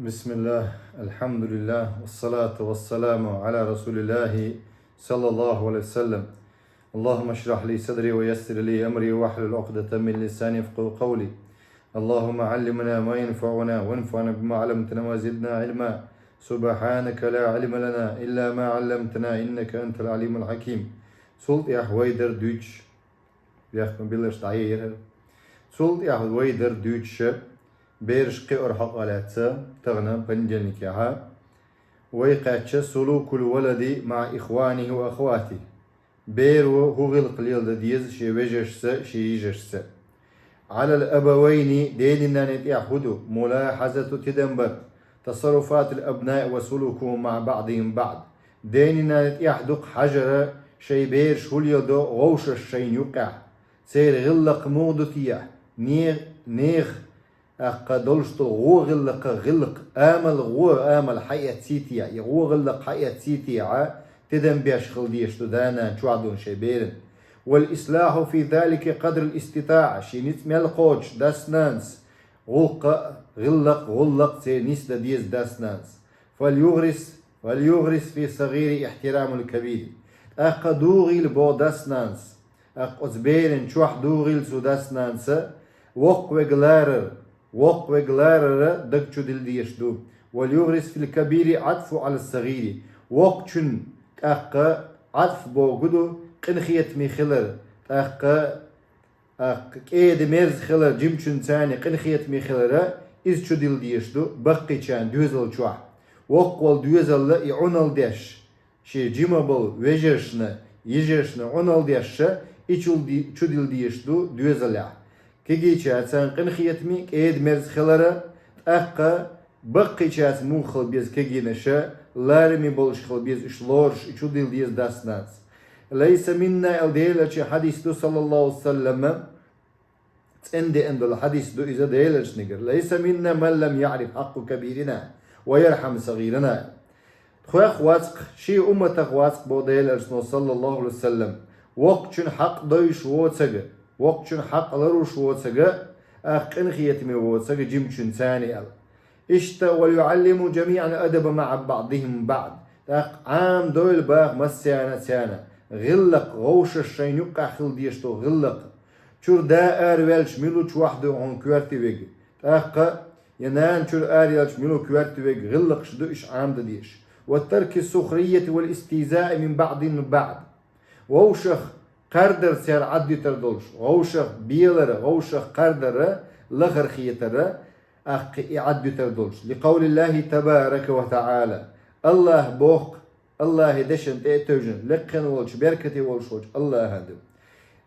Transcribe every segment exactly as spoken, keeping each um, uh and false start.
بسم الله، الحمد لله، والصلاة والسلام على رسول الله صلى الله عليه وسلم. اللهم اشرح لي صدري ويسر لي أمري واحلل عقدة من لساني يفقهوا قولي. اللهم علمنا ما ينفعنا وانفعنا بما علمتنا وزدنا علما. سبحانك لا علم لنا إلا ما علمتنا إنك أنت العليم الحكيم. Цул тӀехь вай дар дуьйцуш, бехк ма билларш дӀаейра. Цул тӀехь вай дар дуьйцуш, бераш кхиор хьакъ а лаьцна, тахана понедельникехьа, вай кхаьчча سلوك الولد مع إخوانه وأخواته. Беро хӀун гӀиллакх леладан деза шен вежаршца, шен йижаршца. على الأبوين, ден-нанна тӀехь хӀун ду, ملاحظة, тидам бар, تصرفات الأبناء وسلوكهم مع بعضهم بعض. Ден-нанна тӀехь ду-кх хьажар, шайн бераш хӀун леладо вовшашца шайна юкъехь. Церан гӀиллакх муха ду те, не-, нехан тӀаккха долуш долу гӀо-гӀиллакх, гӀиллакх, амал, гӀо-амал хьаэцций те, и гӀо-гӀиллакх хьаэцций те, тидам беш хила дезаш ду да-нана чохь долу шайн берана. والإصلاح في ذلك قدر الاستطاعة, шен ницкъ мел кхочуш дас-нанас гӀуллакх, гӀиллакх, гӀуллакх церан нисдан деза дас-нанас. فليغرس، فليغرس في الصغير احترام الكبير. ТӀаккха дугӀийла боху дас-нанас, тӀаккха оцу берана чохь дугӀийла цу дас-нанаса, воккхаве ларар, воккхаве ларар даг чу дилла дезаш ду. وليغرس في الكبير العطف على الصغير. Воккхачун тӀаккха Ӏатф бохург ду, къинхетаме хилар, тӀаккха тӀаккха кӀеда-мерза хилар, жимачунна царна къинхетаме хилар, иза чу дилла дезаш ду баккхийчарна доьзал чохь. Воккхаволу доьзалла и Ӏуналла деш, шен жима болу вежаршна, йижаршна Ӏуналла деш, и чул ди-, чу дилла дезаш ду доьзалехь. Кегийчаьрца къинхетаме, кӀеда-мерза хилар, тӀаккха баккхийчаьрца муха хила беза кегийнаш, лараме болуш хила беза уьш лоруш, и чу дилла деза дас-нанас. ليس منا, аьлла Делан элчан хьадис ду, саллаллаху алейхи ва саллам, цӀена деана долу хьадис ду иза Делан элчанегара: ليس منا من لم يعرف حق كبيرنا ويرحم صغيرنا. Тхох вац-кх, шен умматах вац-кх, боху Делан элчано, саллаллаху алейхи ва саллам, воккхачун хьакъ довзуш воцург, воккхачун хьакъ лоруш воцург, тӀаккха къинхетаме воцург жимачунна царна аьлла. Иштта, وليعلموا جميعا الأدب مع بعضهم بعض. ТӀаккха Ӏамадойла боху массарна а царна гӀиллакх, вовшашца шайна юккъехь хила дезаш долу гӀиллакх. Чуьра да араваьлча мила ву чохь ду хьуна коьрте верг. ТӀаккха, я нана чуьра араелча мила ву коьрте верг, гӀиллакхаш ду уьш Ӏамадан дезаш. وترك السخرية والاستهزاء من بعضهم بعض. Вовшах кхардар цара Ӏаддуьтур долуш, вовшах белар, вовшах кхардар, лахара хетар, тӀаккха и Ӏаддуьтур долуш. لقول الله تبارك وتعالى. АллахӀа боху-кх, АллахӀан дешан тӀе а тевжина, лекха волчу, беркате волуш волчу АллахӀан ду.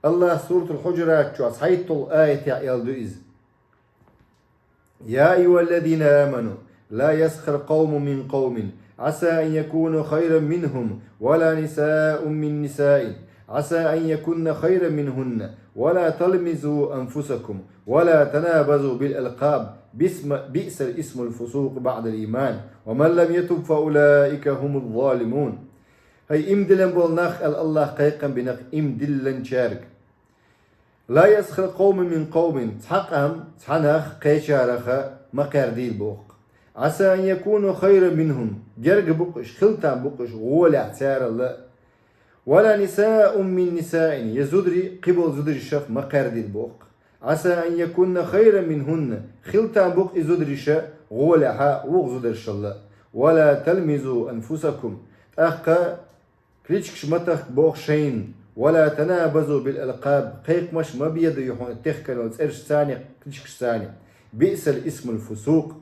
АллахӀа Суратул Хьуджурат чохь цхьайтталгӀа аятехь аьлла ду иза: يا أيها الذين آمنوا لا يسخر قوم من قوم عسى أن يكونوا خيرا منهم ولا نساء من نساء عسى أن يكن خيرا منهن ولا تلمزوا أنفسكم ولا تنابزوا بالألقاب بئس، بئس الاسم الفسوق بعد الإيمان ومن لم يتب فأولئك هم الظالمون. ХӀай иман диллина болу нах, аьлла АллахӀа кхайкхам бина-кх иман диллинчаьрга. لا يسخر قوم من قوم, цхьа къам цхьа нах кхечарах ма кхаьрдийла боху-кх. عسى أن يكونوا خيرا منهم, герга бу-кх уьш, хила там бу-кх уьш гӀолехь царал а. ولا نساء من نساء, я зударий кхиболу зударшах ма кхаьрдийла боху-кх. عسى أن يكن خيرا منهن, хила там бу-кх и зударш вукху зударшал а. ولا تلمزوا أنفسكم, тӀаккха кличкаш ма тахка боху шайна. ولا تنابزوا بالألقاب, кхайкхамаш ма беда хьуна техкан йолу цӀерашца а, кличкашца а. بئس الاسم الفسوق.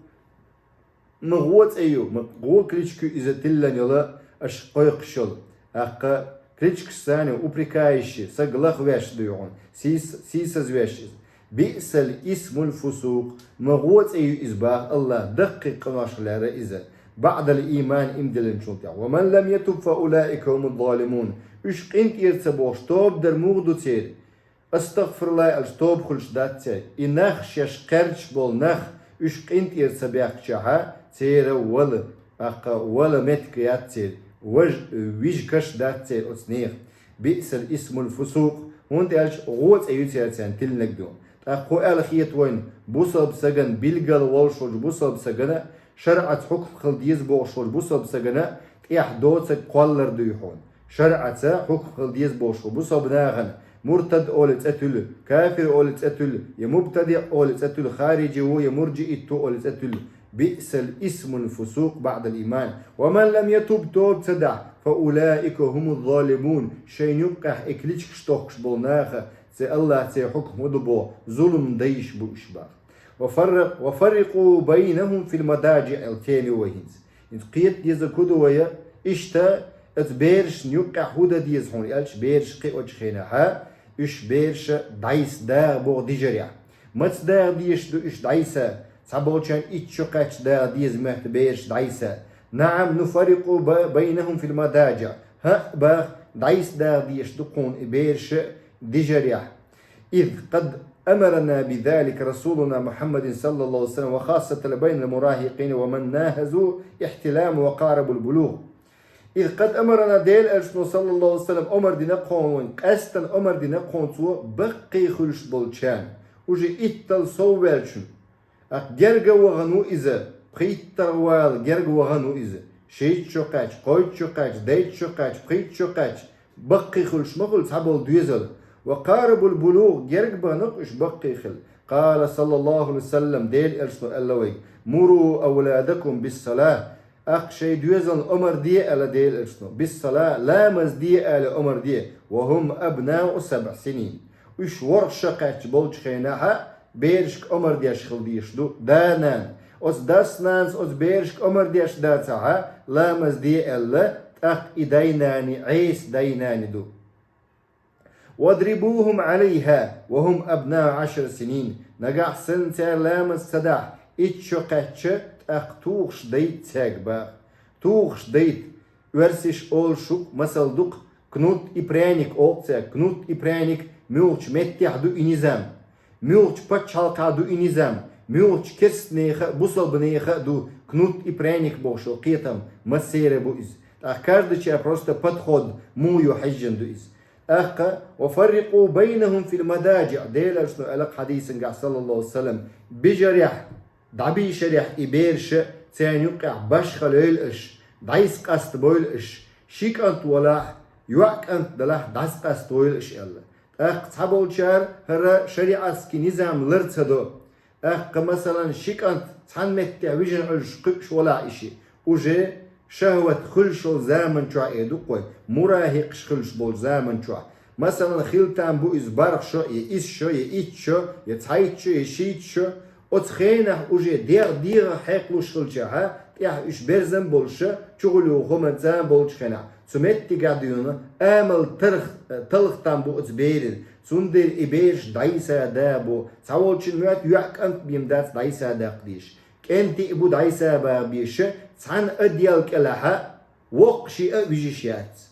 Ма гӀо цӀе ю, ма гӀо кличка ю иза тиллина йолу, аша кхойкхуш йолу. ТӀаккха кличкашца а, упрекающий, саг лахвеш ду хьуна, сийс-, сийсазвеш иза. بئس الاسم الفسوق, ма гӀо цӀе ю иза, боху АллахӀа, даккхий къиношах лерина иза, بعد الإيمان, иман диллинчул тӀаьхьа. ومن لم يتب فأولئك هم الظالمون. Уьш къинтӀера ца бохуш, тоба дар муха ду церан? АстагӀфируллахӀ аьлча, тоба хуьлуш дац церан. И нах шаьш кхаьрдаш болу нах, уьш къинтӀера ца баьхкичахьа, церан вала, тӀаккха вала меттиг яц церан, важ-, вижа каш дац церан оцу нехан. بئس الاسم الفسوق, хӀунда аьлча гӀо цӀе ю церан царна тиллинарг ду. ТӀаккха хӀун аьлла хета вайна, бусалба сагана, билггал волуш волчу бусалба сагана ШарӀаца хьукм хила деза бохуш волчу бусалба стагана тӀехь доцург кхоллар дуй хьуна. ШарӀаца хьукм хила деза бохуш волу бусалба нахана муртад олий цӀе туьллу, кафир олий цӀе туьллу, я мубтадиӀ олий цӀе туьллу, хариджи ву, я мурджиит ву олий цӀе туьллу. بئس الاسم الفسوق بعد الإيمان ومن لم يتب, тоба ца дахь, فأولئك هم الظالمون, шайна юккъехь и кличкаш тохкуш болу наха, церан Аллах церан хьукм хӀун ду боху, зулам дайш бу уьш боху. وفرق وفرقوا بينهم في المضاجع аьлла тема ю вай хӀинца. ХӀинца кхета деза хӀун ду вай, иштта оцу берашна юккъехь хӀун дан деза хьуна аьлча, бераш кхиочу хенахь, уьш бераш дӀайса дагӀа боху дижарехь. Маца дагӀа дезаш ду уьш дӀайса? Цхьаболчарна итт шо кхаьчча дагӀа деза моьтту бераш дӀайса. نعم نفرق بينهم في المضاجع. ХӀаъ, боху, дӀайса дагӀа дезаш ду кхуна и бераш дижарехь. إذ قد أمرنا بذلك رسولنا محمد صلى الله عليه وسلم وخاصة بين المراهقين ومن ناهزوا الاحتلام وقاربوا البلوغ. إذ قد أمرنا, Делан Элчано, саллаллаху алейхи ва саллям, омар дина кхуна, къаьсттина омар дина кхуна цо, баккхий хуьлуш болчарна, уже итталла сов ваьллачунна. ТӀаккха герга вахана ву иза, пхийттара вала герга вахана ву иза. Шийтта шо кхаьчча, кхойтта шо кхаьчча, дейтта шо кхаьчча, пхийтта шо кхаьчча, баккхий хуьлуш ма хуьлу цхьаболу доьзал. وقاربوا البلوغ, герга бахана-кх уьш баккхий хила. قال صلى الله عليه وسلم, Делан Элчано аьлла вайга: مروا أولادكم بالصلاة. ТӀаккха шайн доьзална омар де, аьлла Делан Элчано, بالصلاة, ламаз де, аьлла, омар де, وهم أبناء سبع سنين. Уьш ворхӀ шо кхаьчча болчу хенахь, берашка омар деш хила дезаш ду да-нана. Оцу дас-нанас оцу берашка омар деш дацахь, ламаз де аьлла, тӀаккха и дай-наний Ӏеса дай-наний ду. واضربوهم عليها وهم أبناء عشر سنين. Нагахь санна цара ламаз ца дахь, итт шо кхаьчча, тӀаккха тухуш дайта цаьрга боху. Тухуш дайта. Оьрсаша олуш ду-кх, масал ду-кх, кнут и пряник олу цаьрга. Кнут и пряник, муьлхачу меттехь ду и низам? Муьлхачу пачхьалкхехь ду и низам? Муьлхачу керстанеха а, бусалбанеха а ду кнут и пряник бохуш йолу кхетам? Массеран бу иза. ТӀаккха каждыйчара просто подход муха ю хьаьжжина ду иза. ТӀаккха: وفرقوا بينهم في المضاجع. Делан Элчано аьлла-кх хьадисангахь, саллаллаху алейхи ва саллям, бижарехь, дӀабийшарехь и бераш, царна юккъехь башха лойла аша, дӀасакъастабойла аша, ши кӀант валахь, йоӀ кӀант далахь, дӀасакъастабойла аша аьлла. ТӀаккха цхьаболчара хӀара шариатский низам лар ца до. ТӀаккха, масалан, ши кӀант цхьана меттехь вижина Ӏуьллуш кхуьуш валахь и шиъ, уже шахӀват хуьлуш йолу заман чохь эр ду-кх вай, мурахьикъаш хуьлуш болчу заман чохь. Масалан, хила там бу иза бархӀ шо, я исс шо, я итт шо, я цхьайтта шо, я шийтта шо. Оцу хенахь уже дегӀ дегӀах хьекхалуш хилчахьа, тӀехь уьш берзан болуша, чугӀуьллу хӀуманца болчу хенахь, цу меттигехь дуьйна амал тарх-, талха там бу оцу беран. Цундела и бераш дӀайса да бу. Цхьаволчун моьтту йоӀ кӀант бен дац дӀайса даккха дезаш. КӀентий а бу дӀайса баха беша, цхьана одеял кӀелахьа, воккхаший а вижиш яц.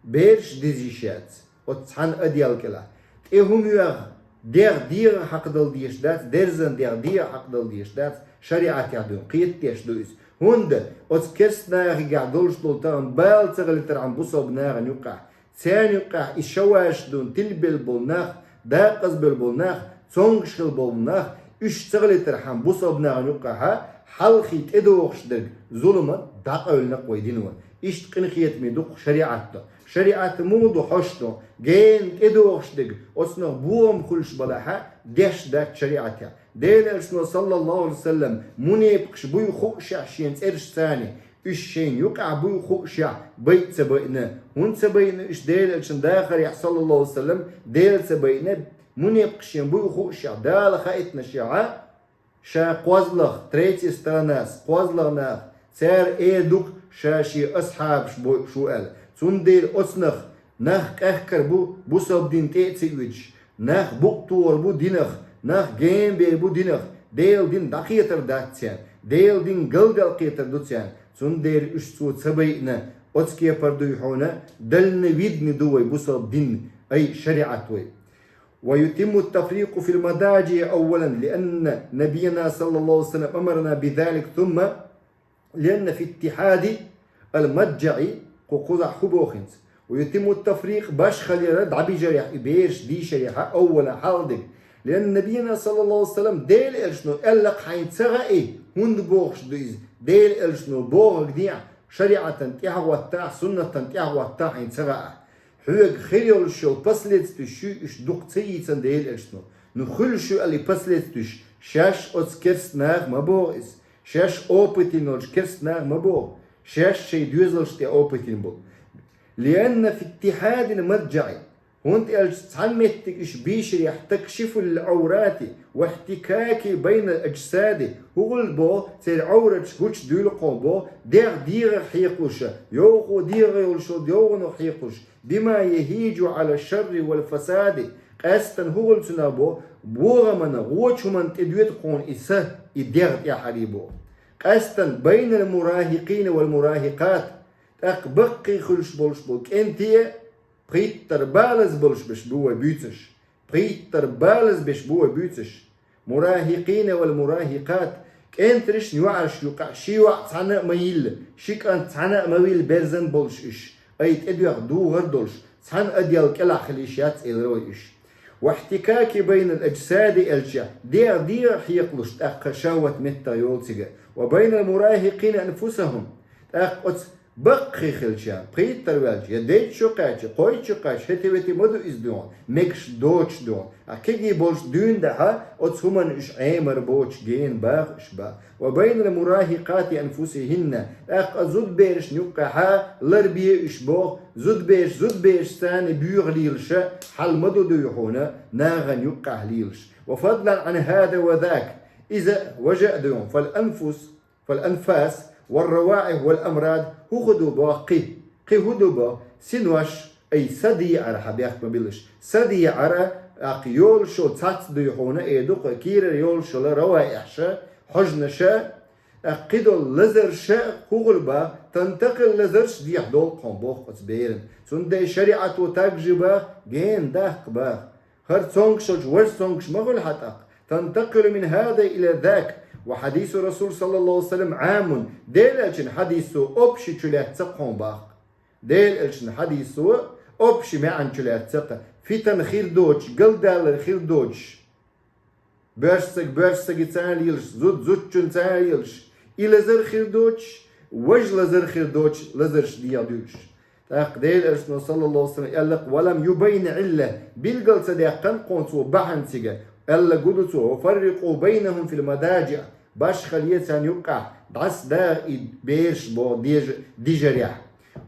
Бераш дезиш яц оцу цхьана одеял кӀелахь. ТӀе хӀума йоьху, дегӀ дегӀах хьакхадала дезаш дац, дерзан дегӀ дегӀах хьакхадала дезаш дац, шариатехь дуьйна кхетадеш ду иза. ХӀунда оцу керстанахигахь долуш долу тахана бала ца хилийтархьама бусалба нахана юккъехь, церан юккъехь и шаваш дуьйна тилбелла болу нах, дакъазбелла болу нах, цомгуш хила болу нах, уьш ца хилийтархьама бусалба нахана юккъехьа, хьалхе тӀедогӀуш дерг зулама дӀакъевлина-кх вай дино. Иштта къинхетаме ду-кх шариат до. Шариат муха ду хьош до? Гена тӀедогӀуш дерг, оцунах бохам хуьлуш балахьа, деш дац шариатехь. Делан Элчано, саллаллаху алейхи ва саллям, мунепакъаш буй хуушехь шен цӀераш царна, уьш шайна юкъахь буй хуушехь, байъа ца байъина. ХӀунда ца байъина уьш Делан Элчанан дахарехь, саллаллаху алейхи ва саллям, Дела ца байъина, мунепакъаш шен буй хуушехь, Дала хаийтинашехьа, ша кхозлагӀа, третья сторонас, кхозлагӀа нах, цара эр ду-кх ша шен асхьабаш бойъуш ву аьлла. Цундела оцунах нах къехкар бу, бусалба дин тӀе а ца оьцуш, нах букъ тохар бу динах, нах гена бер бу динах, Делан дин дӀакхетар дац церан, Делан дин галдала кхетар ду церан. Цундела уьш цо ца байъина, оцу кепара дуй хьуна, дальновидный ду вай бусалба дин, ай шариат вай. ويتم التفريق في المضاجع أولا لأن نبينا صلى الله عليه وسلم أمرنا بذلك ثم لأن في اتحاد المضجع, кху кхузахь хӀун боху хӀинца? ويتم التفريق, башхалера дӀабижарехь и бераш дийшарехьа, أولا, хьалха дерг, لأن نبينا صلى الله عليه وسلم, Дела элчано аьлла-кх хьайна ца хаьа, хӀунда бохуш ду иза? Дела элчано бохург дехьа, шариӀатан тӀехьагӀоттахь, суннатан тӀехьагӀоттахь хьайна ца хаьа. Хьоьга хир йолуш йолу последствеш ю, уьш дукха ца йийцина Дела элчано. Ну, хуьлуш ю аьлла и последствеш, шаьш оцу керста наха ма боху иза. Шаьш опытина йолчу керста наха ма боху. Шаьш шайн доьзалш тӀе опытина болу. لأن في اتحاد المرجع, хӀунда аьлча цхьана меттиг уьш бийшарехь, تكشف العورات واحتكاك بين الأجساد, хӀун хуьлу боху, церан Ӏовраташ гучудуьйлу кхунна боху, дегӀ дегӀах хьекхалуш, йовхо дегӀах йолуш йолу йовхонах хьекхалуш, بما يهيج على الشر والفساد, къаьстина хӀун хуьлу цунах боху, богӀамна, вочу хӀуманна тӀедоьду кхунна и са, и дегӀ тӀаьхьарий боху. Къаьстина بين المراهقين والمراهقات, тӀаккха баккхий хуьлуш болуш болу кӀентий а, пхийттара балаза болуш беш бу вай буьйцурш. Пхийттара балаза беш бу вай буьйцурш. مراهقين والمراهقات, кӀентаршна йоӀаршна юкъахь ши йоӀ цхьаьна а ма йилла, ши кӀант цхьаьна а ма вилла берзан болуш уьш. Ай тӀедоьгӀна духар долуш, цхьана а дел кӀелахь хила йиш яц элира вай уьш. واحتكاك بين الأجساد аьлча, дегӀ дегӀах хьекхалуш тӀаккха шахӀват меттах йолу цига. وبين المراهقين أنفسهم, тӀаккха оцу баккхий хилча, пхийттара ваьлча, я дейтта шо кхаьчча, кхойтта шо кхаьчча, хӀетте-ветте ма ду иза дуьйна, мегаш доцуш дуьйна. А кегий болуш дуьйна дахьа, оцу хӀуманна уьш Ӏемар боцуш гена баха уьш баха. وبين المراهقات أنفسهن, тӀаккха зудберашна юккъехьа ларбе уьш боху, зудбераш, зудбераш царна боьха лелаш, хьал ма ду дуй хьуна, нахана юккъехь лелаш. وفضلا عن هذا وذاك, иза важа а дуьйна, فالأنفس فالأنفاس والروائح والأمراض, хӀун хӀун ду боху кхин? Кхин хӀун ду боху? Синош, ай, са деӀар хьан бехк ма биллаш. Са деӀар, тӀаккха йолуш йолу цхьацца дуй хьуна, э, дукха кийрара йолуш йолу раваихьаш, хьожнаш, тӀаккха кхидолу лазарш, хӀун хуьлу боху, тантакъил лазарш дехьа долу кхунна боху оцу берана. Цундела шариӀато тагжи боху, гена даккха боху. ХӀара цомгуш йолчу важа цомгуш ма хуьлу хьан тӀаккха. تنتقل من هذا إلى ذاك. وحديث الرسول صلى الله عليه وسلم عام. Делан элчан хьадисо общий чу лаьцна кхунна боху. Делан элчан хьадисо общий маьӀна чу лаьцна кхунна. Фитан хир доцуш, галдалар хир доцуш, боьрша стаг боьрша стаге цхьаьна лелаш, зуда зудчунна цхьаьна лелаш, и лазар хир доцуш, важа лазар хир доцуш, лазарш дехьа дуьллуш. ТӀаккха Делан элчано, саллаллаху алейхи ва саллям, аьлла-кх: ولم يبين علة, билгал ца даьккхина кхунна цо бахьана цига, аьлла гу ду цо: وفرقوا بينهم في المضاجع, башхале царна юккъехь дӀасадаха и бераш боху дежа-, дижарехь.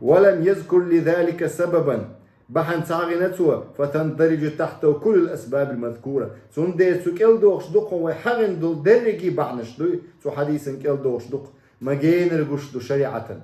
ولم يذكر لذلك سببا, бахьана ца хьахийна цо, فتندرج تحته كل الأسباب المذكورة. Цундела цу кӀел дохуш ду-кх вай хьахийна долу дерриге бахьанаш дуй, цу хьадисан кӀел дохуш ду-кх, ма генара гуш ду шариӀатан.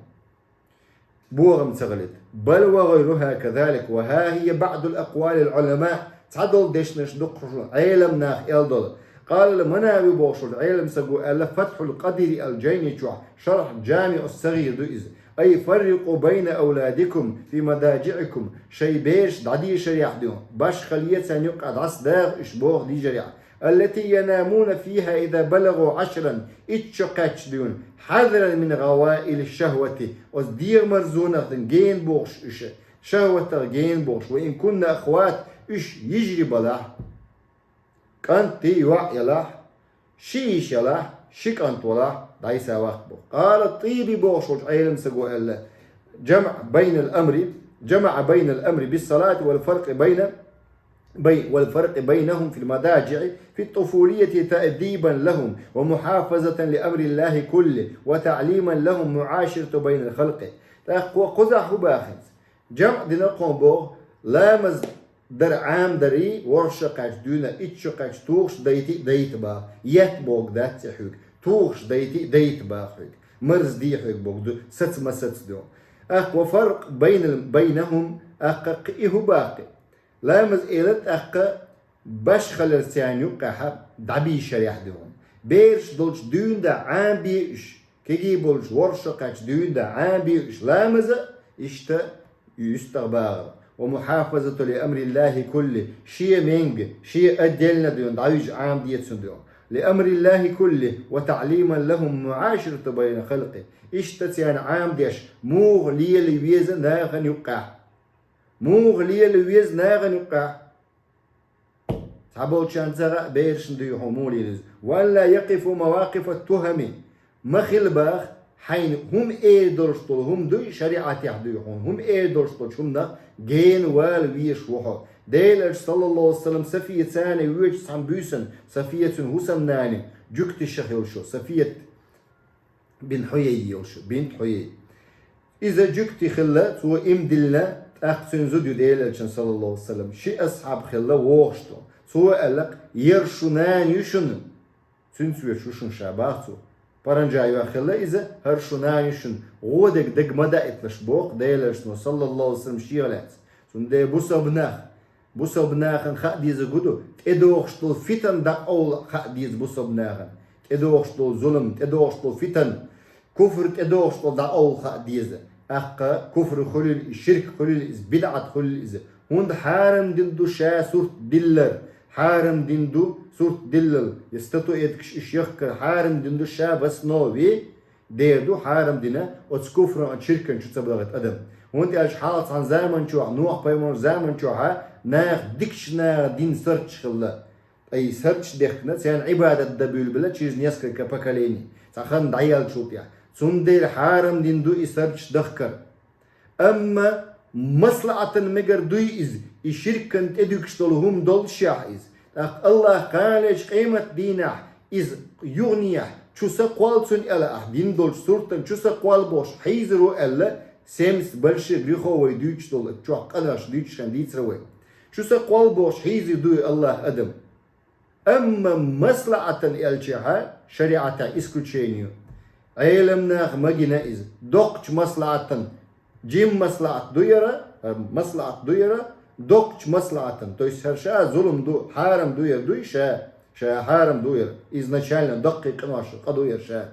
Бохам ца хилийта. بل وغيرها كذلك، وها هي بعض أقوال العلماء. Цхьадолу дешнаш ду-кх Ӏеламнаха аьлла долу. قال المناوي бохуш волчу Ӏелам саго аьлла Фатхьул Къадир ал-Джайни чохь, шархь Джамиъ ас-Сагъир ду иза. أي فرقوا بين أولادكم في مضاجعكم. Шайн бераш дӀадешарехь дуьйна, башхале царна юккъехь дӀасадаха уьш боху дижарехь. التي ينامون فيها إذا بلغوا عشرا, итт шо кхаьчча дуьйна, حذرا من غوائل الشهوة, оцу дегӀан марзонах гена бохуш уьш, шахӀватах гена бохуш, وإن كن أخوات, уьш йижарий балахь, кӀант а йоӀ а ялахь, ши йиша ялахь, ши кӀант валахь, дӀасаваккха боху. قال الطيبي бохуш волчу Ӏелам саго аьлла: جمع بين الأمر، جمع بين الأمر بالصلاة والفرق بين بي-، والفرق بينهم في المضاجع في الطفولية تأديبا لهم ومحافظة لأمر الله كله وتعليما لهم معاشرة بين الخلق. ТӀаккха кхузахь хӀун боху иза? ЖамӀ дина кхунна боху, ламаз дар Ӏамадарий, ворхӀ шо кхаьчча дуьйна, итт шо кхаьчча, тухуш дайти а дайта боху, етта бохург дац цӀе хьоьга, тухуш дайти а дайта боху хьоьга, марзде хьоьга боху ду, саца ма саца дуьйна. ТӀаккха وفرق بين، بينهم, тӀаккха кхин и хӀун боху? Ламаз эла тӀаккха башхаллера царна юккъехьа дӀабийшарехь дуьйна. Бераш долчу дуьйна дӀа Ӏамабе уьш, кегий болчу ворхӀ шо кхаьчча дуьйна дӀа Ӏамабе уьш ламаза, иштта юьстагӀ бахар. ومحافظة لأمر الله كله, шен менга, шен отдельно дуьйна дӀавижа Ӏамаде цунна дуьйна. لأمر الله كله وتعليما لهم معاشرة بين خلقه. Иштта царна Ӏамадеш, муха лела веза нахана юккъехь. Муха лела веза нахана юккъехь. Цхьаболчарна ца хаьа берашна дуй хьуна муха лелийна из. «وألا يقفوا مواقف التهم». Ма хила боху, хьайна хӀума эр долуш долу хӀума дуй, шариӀатехь дуй хьуна, хӀума эр долуш долчу хӀуманах гена вала везаш ву хьо. Делан Элча, саллаллаху алейхи ва саллям, Сафия царна воьдуш цхьана буьйсанна, Сафия цуьнан хӀусамнана, жуьгташа хилла шу, Сафият бин Хьуяй йолуш, бинт Хьуяй. Иза жуьгти хилла, цо иман диллина, тӀаккха цуьнан зуда ю Делан Элчанна, саллаллаху алейхи ва саллям. Ши асхьаб хилла вогӀуш ду. Цо аьлла-кх: «ХӀара шу нана ю шуна». Цуьнца воьдуш ву шуна ша, боху цо. Паранжа йоьхна хилла иза, хӀара шу нана ю шуна. ГӀо дерг дага ма даийталаш боху Делан Элчано, саллаллаху алейхи ва саллям, шех лаьцна. Цундела бусалба нах, бусалба нахана хаа дезарг хӀун ду, тӀедогӀуш долу фитан дӀакъовла хаа деза бусалба нахана. ТӀедогӀуш долу зулам, тӀедогӀуш долу фитан, куфр тӀедогӀуш долу дӀакъовла хаа деза. ТӀаккха куфр хуьлийла иза, ширк хуьлийла иза, бидӀат хуьлийла иза. ХӀунда хьарам дина ду ша сурт диллар, хьарам дина ду сурт диллал, я статуэткаш иш яхкар хьарам дина ду ша в основе, дера ду хьарам дина оцу куфран, оцу ширкан чу ца бахийта адам. ХӀунда аьлча хьалха цхьана заман чохь, Нохь-пайхамаран заман чохьа, наха дикачу наха дина сурташ хилла. Ткъа и сурташ дехкина, царна Ӏибадат дан буьйлабелла через несколько поколений. Цхьа хан дӀаяьллачул тӀаьхьа. Цундела хьарам дина ду и сурташ дахкар. Амма маслаӀатан мегар дуй иза, и ширкан тӀедуьгуш долу хӀума доллушехь иза. ТӀаккха Аллах кханалечу къемат дийнахь иза юханехь чу са кхолла цунна аьлла ахь, дина долчу суртан чу са кхолла бохуш хьийзар ву аьлла, семьдесят больших грехов вай дуьйцуш долу, чохь къанош дуьйцуш хан дийцара вай. Чу са кхолла бохуш хьийзар дуй Аллах адам. Амма маслаӀатан аьллачехьа, шариӀатехь исключение ю. Ӏеламнаха ма гина иза. Доккхачу маслаӀатан, жима маслаӀат ду яра, а, маслаӀат ду яра, доккхачу маслаӀатан. То есть хӀара ша зулам ду, хьарам ду яра дуй ша, ша хьарам ду яра. Изначально даккхий къинош къа ду яра ша.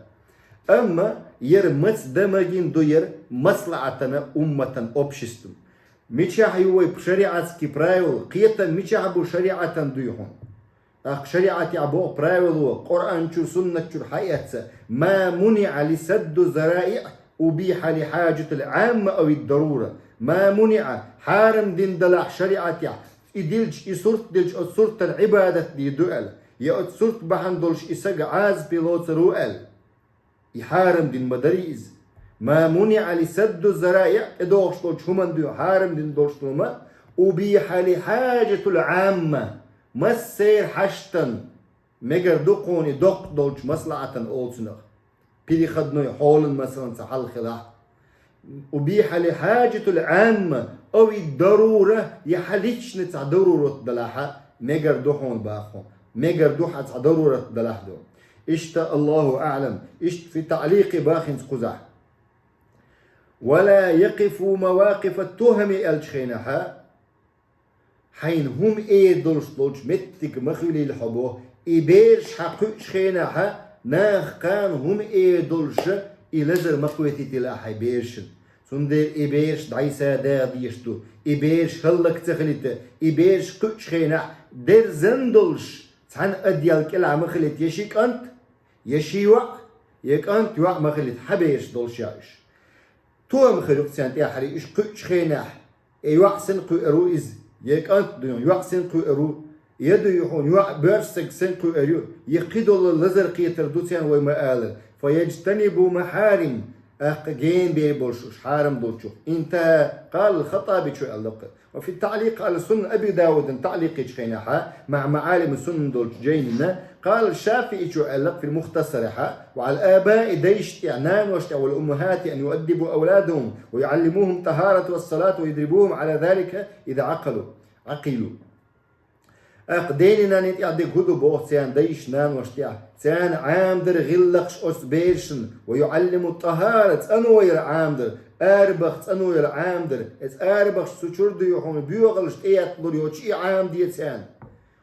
Амма яра маца дан ма гина ду яра маслаӀатана, умматан, обществом. Мичахь ю вай шариатский правила, кхетам мичахь бу шариатан дуй хьуна? ТӀаккха шариӀатехь боху правило, Къуръан чуьра, суннат чуьра хьаэцна: «ما منع لسد الذرائع أبيح لحاجة العامة أو الضرورة». «ما منع», хьарам дина далахь шариӀатехь, и дилча, и сурт дилча, оцу суртана Ӏибадат дийр ду аьлла, я оцу сурт бахьана долуш и сага Ӏазапе лоцур ву аьлла. И хьарам дина ма дарий иза. «ما منع لسد الذرائع», тӀедогӀуш долчу хӀуманна дуй хьарам дина долуш ду ма, «أبيح لحاجة العامة», массеран хьаштан мегар ду кхуна и доккха долчу маслаӀатан олу цунах. Переходной хьолан, масалан, цхьа хьал хилахь. «أبيح لحاجة العامة أو الضرورة», я хьан личный цхьа дарурат далахьа, мегар ду хьуна боху. Мегар ду хьан цхьа дарурат далахь ду. Иштта, Аллаху аӀлам, иштта фи таӀликъи боху хӀинца кхузахь: «ولا يقفوا مواقف التهم», аьллачу хенахьа, хьайна хӀума эр долуш долчу меттиг ма хуьлийла хьо боху, и бераш хьан кхуьучу хенахьа, наха кхана хӀума эр долуша, и лазар ма кхетийтийла ахь хьайн берашна. Цундела и бераш дӀасадаха дезаш ду, и бераш хӀаллак ца хилийта, и бераш кхуьучу хенахь дерзан долуш, цхьана одеял кӀелахь ма хилийта я ши кӀант, я ши йоӀ, я кӀант, йоӀ ма хилийта, хьан бераш доллушехь уьш. Тоам хир ю-кх царна тӀаьххьара, уьш кхуьучу хенахь, я йоӀ санна кхуьур ву иза, я кӀант дуй хьуна, йоӀ санна кхуьур ву, я дуй хьуна, йоӀ боьрша саг санна кхуьур ю, я кхидолу лазар кхетар ду царна вай ма аллара. «فيجتنبوا محارم», тӀаккха гена бер болуш уьш хьарам долчух. انتهى. قال الخطابي чу аьлла-кх. وفي التعليق على سنن أبي داود, таъликъ йичу хенахьа, مع معالم السنن долчу жайнина, قال الشافعي чу аьлла-кх في المختصر хьа: «وعلى الآباء», дайшна тӀехь, наношна тӀехь, «والأمهات أن يؤدبوا أولادهم ويعلموهم الطهارة والصلاة ويدربوهم على ذلك إذا عقلوا، عقلوا». ТӀаккха дена-нанна тӀехь дерг хӀун ду боху царна, дайшна, наношна тӀехь? Царна Ӏамадар гӀиллакхаш оцу берашна, «ويعلموا الطهارة», цӀано яр Ӏамадар, арабаха цӀано яр Ӏамадар, эца арабахча цу чуьра дуй хьуна боьхалш тӀеэтталур йоцуш и Ӏамаде царна.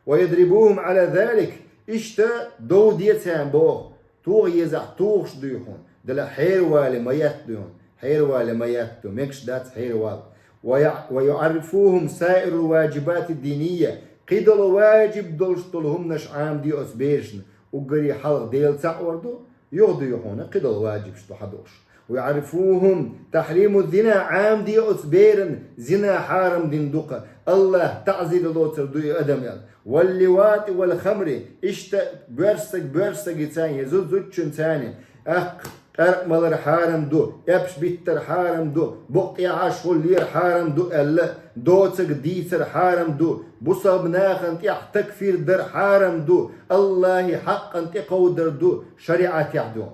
«ويدربوهم على ذلك», иштта дов де царна боху, тоха езахь, тухуш дуй хьуна, дала хьеравале ма етта дуй хьуна, хьеравале ма етта ду, мегаш дац хьеравала. «ويع-، ويعرفوهم سائر الواجبات الدينية», кхидолу ваджиб долуш долу хӀуманаш Ӏамаде оцу берашна, уггаре хьалха Дела цхьаъ вар ду, юха дуй хьуна кхидолу ваджибаш ду хьадуш. «ويعرفوهم تحريم الزنا», Ӏамаде оцу беран зина хьарам дина ду-кх, Аллах таӀзир лоцур ду и адам аьлла. واللواط والخمر, иштта боьрша саг боьрша сагаца, е зуда зудчунца, тӀаккха къаьркъа малар хьарам ду, эпаш биттар хьарам ду, букъ тӀехьа Ӏаш хулар хьарам ду аьлла, доцург дийцар хьарам ду, бусалба нахана тӀехь такфир дар хьарам ду, АллахӀа хьакъан тӀекховдар ду, шариӀатехь ду.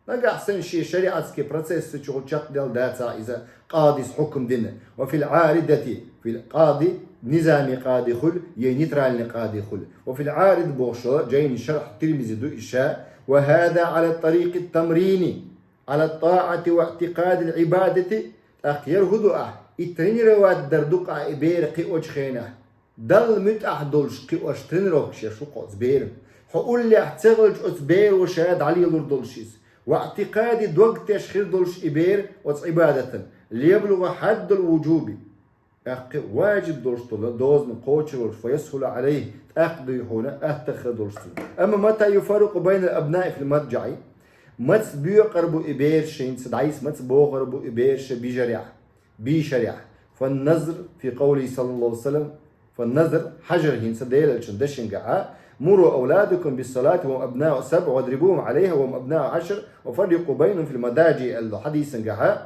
Нагахь санна шен шариӀатский процессашка чакхдаьлла дацахь иза, къадис хьукам дина. وفي العارضة, في القاضي, низами къади хуьлу, е нейтральный къади хуьлу. وفي العارضة бохуш йолу жайна шархь Тирмизи ду и ша, وهذا على طريق التمرين على الطاعة واعتقاد العبادة, тӀаккха яра хӀун ду ахь? И тренировать дар ду-кх ахь и бер кхиочу хенахь. Далла муьтӀахь долуш кхиош тренировкаш еш ву-кх оцу беран. Хьо уллехь ца хилча оцу беро ша дӀалелур долуш иза. واعتقاد, дог теш хир долуш и бер оцу Ӏибадатан. ليبلغ حد الوجوب, тӀаккха важиб долуш долу дозанна кхочур волуш, فيسهل عليه, тӀаккха дуй хьуна аттагӀа хир долуш цунна. أما متى يفرق بين الأبناء في المضجع, маца боькъур бу и бераш хӀинца, дӀасабахар бу и бераш бижарехь, бийшарехь? فالنظر في قوله صلى الله عليه وسلم, فالنظر, хьажар хӀинца Делан элчан дешнашкахь: مروا أولادكم بالصلاة وهم أبناء سبع واضربوهم عليها وهم أبناء عشر وفرقوا بينهم في المضاجع аьлла хьадисан чохь,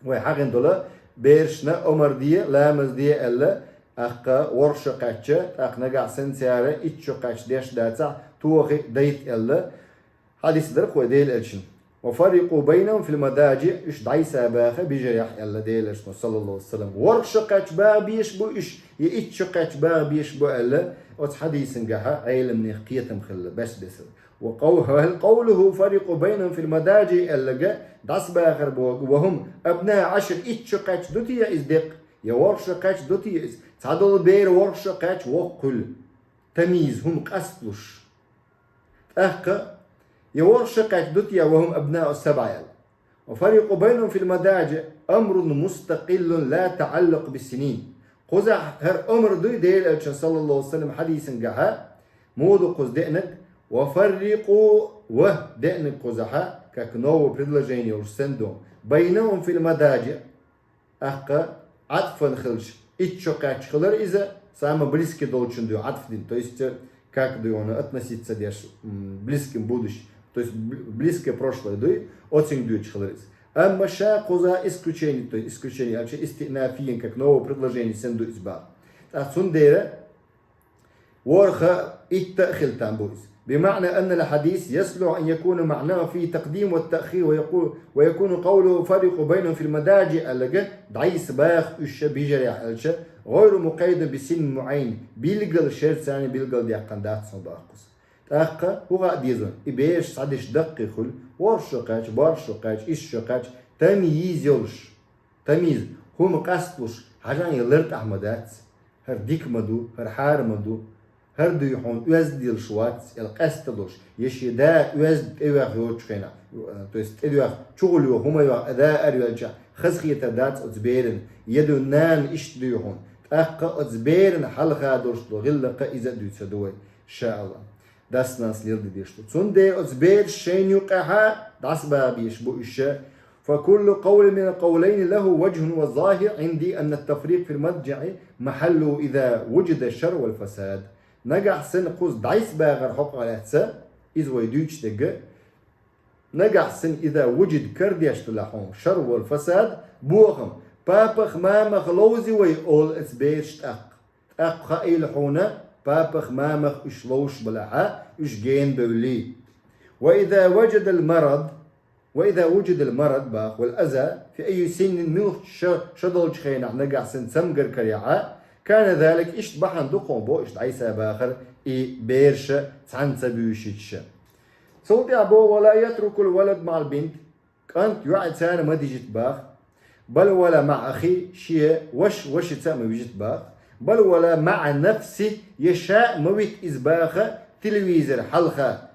вай хьахийна долу, берашна омра де, ламаз де аьлла, тӀаккха ворхӀ шо кхаьчча, тӀаккха нагахь санна цара итт шо кхаьчча деш дацахь, тохий, дайта аьлла. Хьадис дара-кх вай Делан элчан. وفرقوا بينهم في المضاجع, уьш дӀасабаха бижарехь аьлла Делан элчано, صلى الله عليه وسلم. ВорхӀ шо кхаьчча баха безаш бу уьш, я итт шо кхаьчча баха безаш бу аьлла, оцу хьадисан чохь Ӏеламнехан кхетам хилла, бес бесара. وقو-, هل قوله فرقوا بينهم في المضاجع аьлларг, дӀасабахар бохург, وهم أبناء عشر, итт шо кхаьчча ду те иза деккъа, я ворхӀ шо кхаьчча ду те иза? Цхьадолу бер ворхӀ шо кхаьчча воккха хуьлу, тамйиз, хӀума къасталуш. ТӀаккха, я ворхӀ шо кхаьчча ду те, وهم أبناء سبع аьлла. وفرقوا بينهم في المضاجع أمر مستقل لا تعلق بالسنين. Кхузахь хӀара омра дуй Делан элчан, صلى الله عليه وسلم, хьадисан чохь, муха ду кхуза деанарг? وفرقوا, ва деанарг кхузахь, как новое предложение йолуш санна ду, بينهم في المضاجع, тӀаккха Ӏатфан хилча, итт шо кхаьчча хилар иза, самый близкий долчун дуй Ӏатф дина, то есть, э, как дуй хьуна, относиться деш, м, близким будущим, то есть бл-, близкое прошлое дуй, оцуьнга доьдуш хилар иза. Амма ша кхуза исключение, то есть исключение аьлча, истиънафийян, как новое предложение санна ду иза боху. ТӀаккха цундела ворхӀ а, итт а хила там бу иза. بمعنى أن الحديث يصلح أن يكون معناه فيه تقديم والتأخير ويقول، ويكون قوله فرقوا بينهم في المضاجع аьлларг, дӀасабаха уьш бижарехь аьлча, غير مقيد بسن معين, билггал шерца билгалдаьккхина дац хьуна боху кхуза. ТӀаккха хӀун хаа деза, и бераш цхьадерш даккхий хуьлу, ворхӀ шо кхаьчча, бархӀ шо кхаьчча, исс шо кхаьчча, тамйиз йолуш. Тамйиз, хӀума къасталуш, хьажахьа, я лартӀахь ма дац. ХӀара дика ма ду, хӀара хьарам ма ду, хӀара дуй хьуна оьзда лелаш вац аьлла къаьсталуш, я шен да оьзда тӀевоьхна йоцучу хенахь, то есть тӀедоьхна, чухула йоьхна, хӀума йоьхна, а да араваьлча, хазахетар дац оцу берана, я дуй нана иштта дуй хьуна. ТӀаккха оцу берана хьалха долуш долу гӀиллакх а иза а дуьйцур ду вай, иншааллахӀ. Дас-нанас лелде дезаш ду. Цундела оцу бераш шайна юкъахь дӀасабаха безаш бу уьш. فكل قول من القولين له وجه وظاهر عندي أن التفريق في المضجع محله إذا وجد الشر والفساد. Нагахь санна кхуза дӀасабахар хьокъехь лаьцна, иза вай дуьйцуш дерг, нагахь санна إذا وجد карадеш делахь хьуна الشر والفساد, бохам, папах-мамах ловзий вай олу оцу бераш тӀаккха. ТӀаккха хаийла хьуна, папах-мамах уьш ловзуш балахь, уьш гена бевллий. وإذا وجد المرض, وإذا وجد المرض боху, والأذى في أي سن, муьлххачу шо, шо долчу хенахь нагахь санна цамгар карахь, كان ذلك, иштта бахьана ду кхунна боху уьш дӀасабахар, и бераш цхьаьна ца буьйшича. Цул тӀаьхьа боху: ولا يترك الولد مع البنت, кӀант йоӀца ма дижийта боху, بل ولا مع أخيه, шен ваша вашица а ма вижийта боху, بل ولا مع نفسه, я ша а ма вита иза боху телевизор хьалха.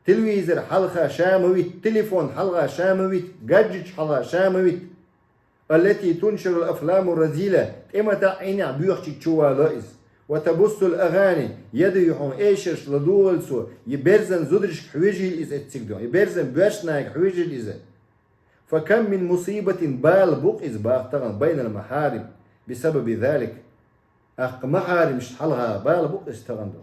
Телевизор хьалха ша ма вита, телефон хьалха ша ма вита, гаджеташ хьалха ша ма вита. التي تنشر الأفلام الرذيلة, тӀематаӀ Ӏийнехь боьхчиг чу вало иза. وتبث الأغاني, я дуй хьуна эшарш ладогӀийла цо, я берзан зударшка хьоьжийла иза эцциг дуй, я берзан боьршнайга хьоьжийла иза. فكم من مصيبة, бала бу-кх иза боху тахана, بين المحارم بسبب ذلك. тӀаккха махьаримашта хьалха бала бу-кх иза тахана ду.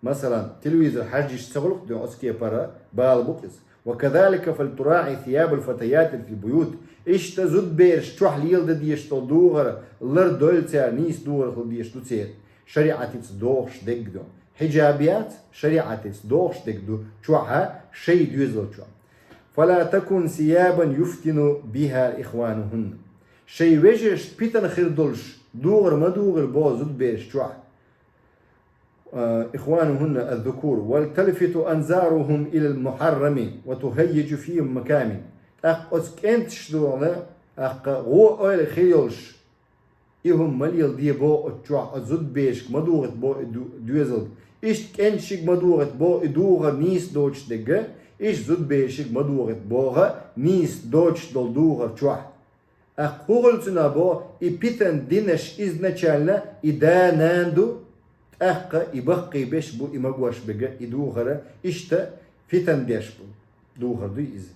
Масала, телевизор хьажжиш ца гӀулакх ду оцу кепара бала бу-кх иза. وكذلك فلتراعي ثياب الفتيات في البيوت. Иштта зудбераш чохь леладан дезаш долу духар лардойла цара, нийса духар хила дезаш ду церан. ШариӀатица догӀуш дерг ду. Хьиджаб яц, шариӀатица догӀуш дерг ду чохь шайн доьзал чохь. فلا تكن ثيابا يفتن بها إخوانهن. Шайн вежаршна питана хир долуш духар ма духийла боху зудбераш чохь. Э, إخوانهن الذكور. وتلفت أنظارهم إلى المحرم وتهيج فيهم مكامن. ТӀаккха оцу кӀенташна духийла, тӀаккха гӀо ойла хир йолуш, и хӀума ма леладе боху оцу чохь, оцу зудберашка ма духийта боху и ду-, доьзалга. Иштта кӀенташка ма духийта боху и духар нийса доцуш дерг, иштта зудберашка ма духийта боху нийса доцуш долу духар чохь. ТӀаккха хӀун хуьлу цунах боху, и питана динарш изначально и да-нана ду, тӀаккха и баккхий берш бу и магош берг, и духар иштта питана деш бу, духар ду иза.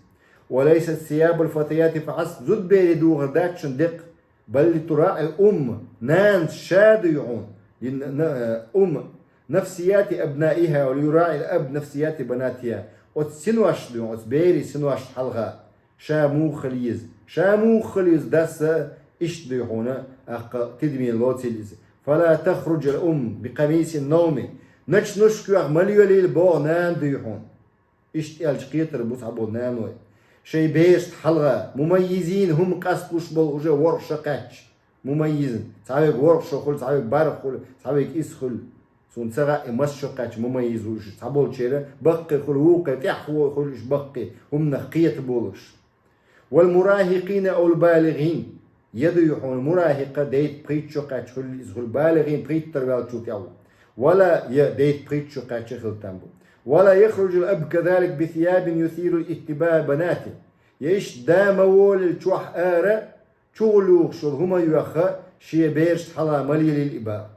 وليست ثياب الفتيات فحسب, зудберийн духар дац шуна деккъа, بل لتراعي الأم, нанас ша дуй хьуна, и н-, н-, ум, نفسيات أبنائها وليراعي الأب نفسيات بناتها. Оцу синошна дуй хьуна, оцу берийн синошна хьалха. Ша муха хила еза? Ша муха хила еза дас а, иштта дуй хьуна, тӀаккха тидаме лоцийла иза. فلا تخرج الأم بقميص النوم. Начнушка йохка ма лелийла боху нана дуй хьуна. Иштта аьлча кхетар бу цхьаболу наной. Шайн берашна хьалха, مميزين, хӀума къастлуш болу уже ворхӀ шо кхаьчча. مميزين. Цхьаверг ворхӀ шо хуьлу, цхьаверг бархӀ хуьлу, цхьаверг исс хуьлу. Суна ца хаьа, и масса шо кхаьчча مميز ву уьш. Цхьаболчеран баккхий хуьлу, вукхеран тӀаьхьа хуьлу уьш баккхий, хӀуманах кхета болуш. والمراهقين أو البالغين. Я дуй хьуна мурахикъ, дейта-пхийтта шо кхаьчча хуьлу иза хуьлу, بالغين, пхийттара ваьллачул тӀаьхьа ву. ولا, я дейта-пхийтта шо кхаьчча хила там бу. ولا يخرج الأب كذلك بثياب يثير اشتباه بناته. Я иштта да ма волийла чохь ара, чугӀуллуш йолу хӀума йоьхна, шен берашна хьалха ма лелийла и боху.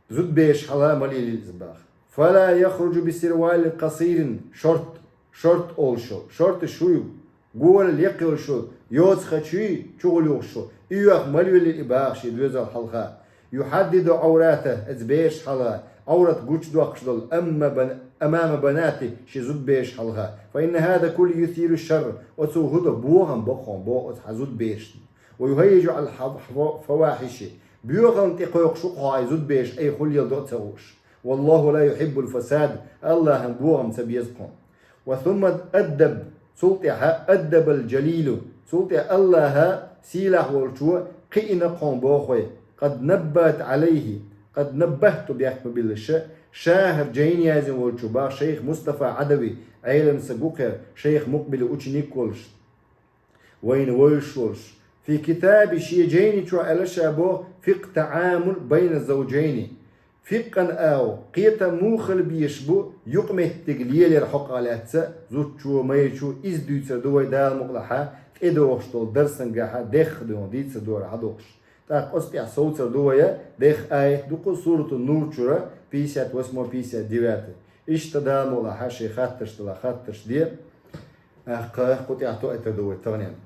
Зудберашна хьалха ма лелийла иза боху. فلا يخرج بسروال قصير, шорт, шорт олуш йолу, шорташ хӀун ю, гола лекха йолуш йолу, йоцахачуьй чугӀуллуш йолу, и йоьхна ма лелийла и боху шен доьзална хьалха. يحدد عورته, иза берашна хьалха, Ӏаврат гучудоккхуш долу, أمام بن-, أمام بناته, шен зудберашна хьалха. فإن هذا كله يثير الشر, оцо хӀун до, бохам бо хьуна боху оцу хьан зудберашна. ويهيج على الح-, الفواحش, боьхална тӀекхойкхуш ву хьо хьайн зудбераш, айхьа хӀун леладо а ца хууш. والله لا يحب الفساد, АллахӀан бохам ца беза хьуна. وثم أدب, цул тӀаьхьа أدب الجليل, цул тӀаьхьа АллахӀа сийлахь волчо кхиийна хьуна боху вай, قد نبهت عليه, قد نبهت бехк ма биллалаш, ша хӀара жайна яздина волчо боху шайх Мустафа Ӏадавий, Ӏелам стаг ву-кх хӀара, шайх Мукъбилан ученик волуш, вайна вевзаш волуш. في كتابي, шен жайни чохь аьлла ша боху, فقه التعامل بين الزوجين. Фикъан агӀо, кхетам муха хила безаш бу юкъаметтиг лелор хьокъехь лаьцна, зудчо, майрачо, иза дуьйцур ду вай Дала мукъалахь, тӀедогӀуш долу дарсангахь дехха дуьйна дийцар дара хьадогӀуш. ТӀаккха оцу тӀехь совцур ду вай, дехха аят ду-кх Суратун-Нур чуьра, пятьдесят восьмой, пятьдесят девятый. Иштта Дала мукъалахь шайн хаттарш делахь хаттарш де. ТӀаккха кху тӀехь тоьар ду вай таханлерниг.